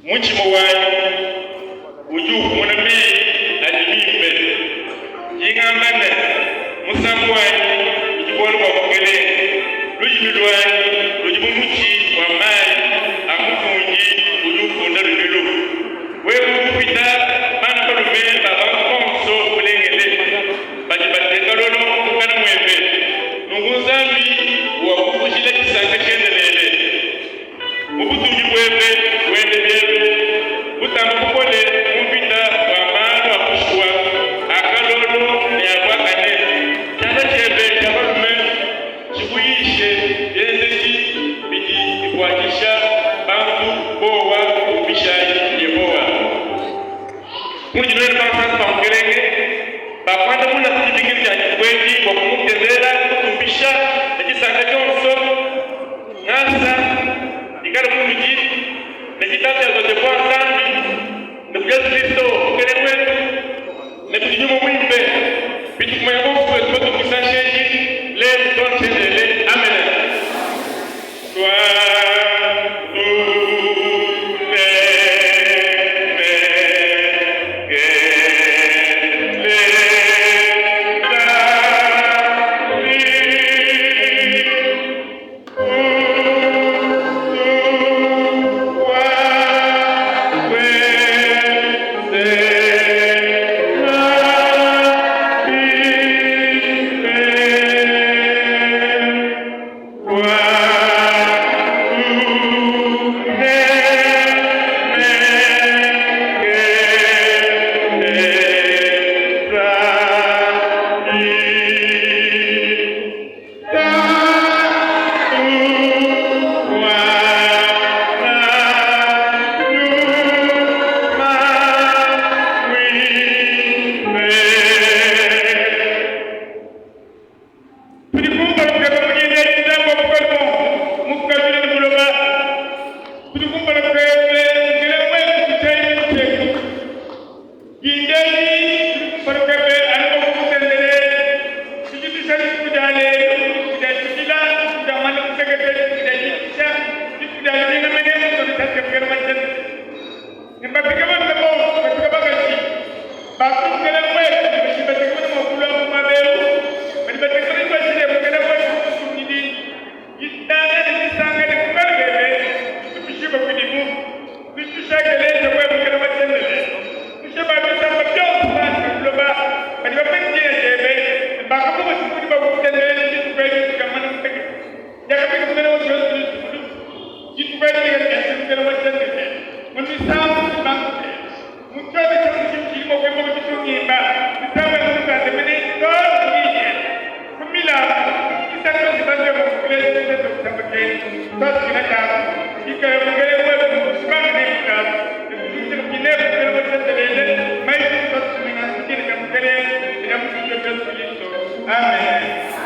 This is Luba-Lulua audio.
Mutshima wanyi udi upumuna meyi adi mimpe. Ndi ngamba ne, Musambu wanyi udi bualu bua Mukelenge, ludimi luanyi ludi bu mutshi wa mayi a mufundi udi ufunda lubilu. Wewe udi upita bana balume ba bantu bonso bulengele, badi bateka lolo mukana muebe, nunku Nzambi wakukujila disanka tshiendelele. Mu butumbi buebe wende biebe, utamba bukole mu mvita bua malu a bushuwa, a kalolo ne a buakane. Tshianza tshiebe tshia balume tshikuyishe bienzedi bidi bikuatshisha bantu buowa. Tumbishayi Yehowa! Munudi nuenu bansantu ba Mukelenge, bakuandamuna ku dibikila dia dituku edi bua kumutendelela ne kutumbisha ne disanka dionso. Ngasa ikale kunudi ne ditabjaza dia kua Nzambi ne kudi Yesu Kristo Mukelenge wetu ne kudi Nyuma Muimpe bitukumanya bonso buetu batumbisha nshedi lelu to tshiendelele. Amene. Tudi kumpala kuebe mu dina edi Nzambi wa Bukole Buonso, Mufukajile ne buloba. Tudi kumpala kuebe ngele wetu kutshiayi mu tshietu. Dinda edi tudi kumpala kuebe anu bua kukutendelela. Tudi tusha dituku dia lelu, dituku dia tshijila, dituku dia muanda mutekete, dituku dia dikisha, dituku dia lumingu mene, mu tshia Mukele wa Nzambi. Ne bapika balume bonso, bapika bakaji, bakumukela wetu, badi batekemena mua kulua mu muaba eu, badi batekemena dikuatshisha dia mukela wetu musungidi, dinanga ne disanka ne bukalu bebe bitupishibue kudibu. Tudi tusha Ekelezia wewe mukela wa tshiendelele, tusha ba bisamba bionso panshi pa buloba badi bamanye dina diebe ne bakabua tshipungidi bua kukutendelela dituku edi dia muanda mutekete diakafika Mukelenge wetu Yesu Kristo mu lufu. Dituku edi dikadi dia mukela wa tshiendelele mu misambu ne bantu bebe. Mu tshiota tshia mudimu tshidi mua kuimba ku tshitungimba misambu ya mu mukanda mene too ne ku diyi diende ku milambu disanka dionso bantu bebe mua kuleja tshiota tshia kusambakena tuasakidila Tatu ikale Mukelenge wetu banga ne Tatu ne kutumbisha kabidi nebe mukela wa tshiendelele mayi tuasakidila mu dina dia Mukelenge ne dia Mufuki wetu Yesu Kilisto. Amen.